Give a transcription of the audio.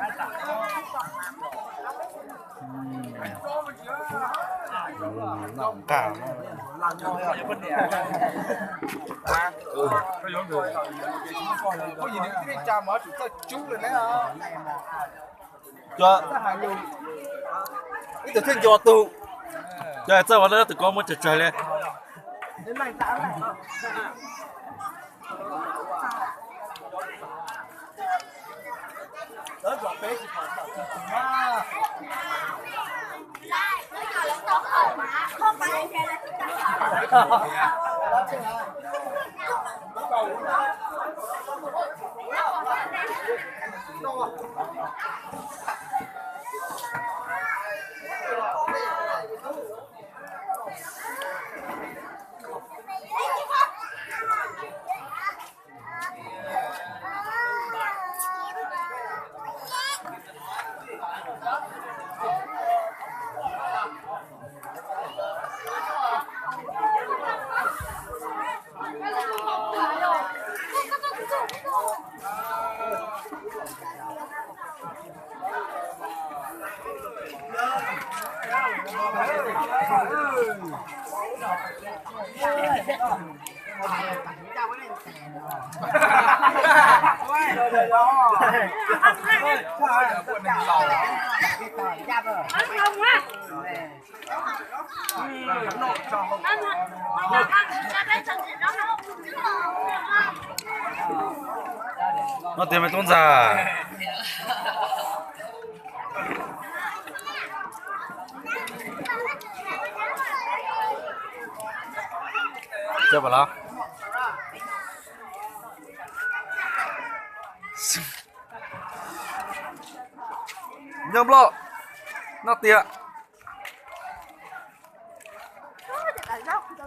Noj nqaj. Ib tug thiaj nco tug. Cov txawj ua tus ko muaj tsawg tsawg li. No tias me tub ntxawg. Cov pam los. Nyob Nplog, no tias.